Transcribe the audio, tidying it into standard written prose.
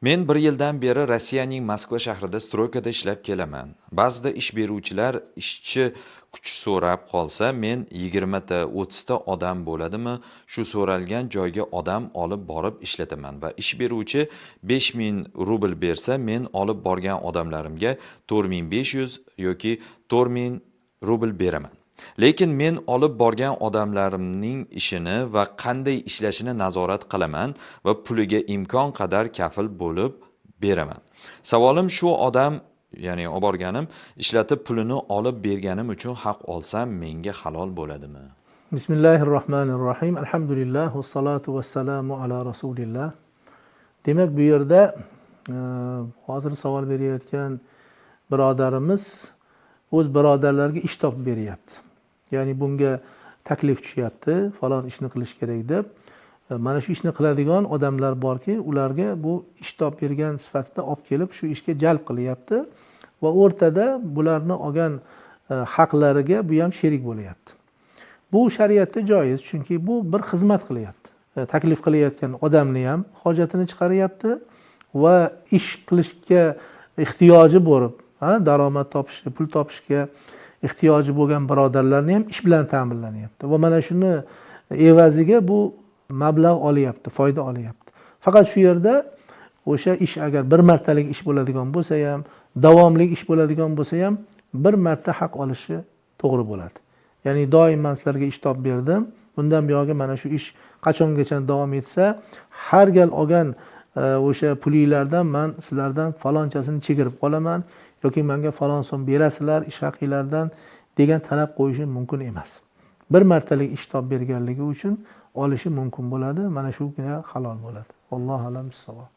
Men bir yildan beri Rossiyaning Moskva shahrida стройка da ishlab kelaman. Ba'zida ish beruvchilar ishchi kuch so'rab qolsa, men 20 ta, 30 ta odam bo'ladimi, shu so'ralgan joyga odam olib borib ishlataman va ish beruvchi 5000 rubl bersa, men olib borgan odamlarimga 4500 yoki 4000 rubl beraman. Lekin men olib borgan odamlarimning ishini va qanday ishlashini nazorat qilaman va puliga imkon qadar kafil bo'lib beraman. Savolim shu odam, ya'ni olib borganim, ishlatib pulini olib berganim uchun haq olsam menga halol bo'ladimi? Bismillahi rohmanir rohim. Alhamdulillah vassalotu vassalamu ala rasulillah. Demak, bu yerda hozir savol berayotgan birodarimiz o'z birodarlariga ish topib beryapti. Ya'ni bunga taklif tushyapti, falon ishni qilish kerak deb. Mana shu ishni qiladigan odamlar borki, ularga bu ish topib bergan sifatida olib kelib shu ishga jalb qilyapti va o'rtada bularni olgan haqlariga bu ham sherik bo'lyapti. Bu shariatda joiz, chunki bu bir xizmat qilyapti. Taklif qilayotgan odamni ham hojatini chiqaryapti va ish qilishga ehtiyoji bo'lib, daromad topishga, pul topishga ehtiyoji bo'lgan birodarlarni ham ish bilan ta'minlanyapti va mana shuni evaziga bu mablag' olyapti, foyda olyapti. Faqat shu yerda o'sha ish agar bir martalik ish bo'ladigan bo'lsa ham, davomli ish bo'ladigan bo'lsa ham, bir marta haq olishi to'g'ri bo'ladi. Ya'ni doim man sizlarga ish topib berdim, bundan buyog'iga mana shu ish qachongacha davom etsa, har gal olgan o'sha pulinglardan man sizlardan falonchasini chegirib qolaman yoki menga falon so'm berasizlar ish haqinglardan degan talab qo'yishi mumkin emas. Bir martalik ish topib berganligi uchun olishi mumkin bo'ladi. Mana shugina halol bo'ladi. Allohu alam bissavob.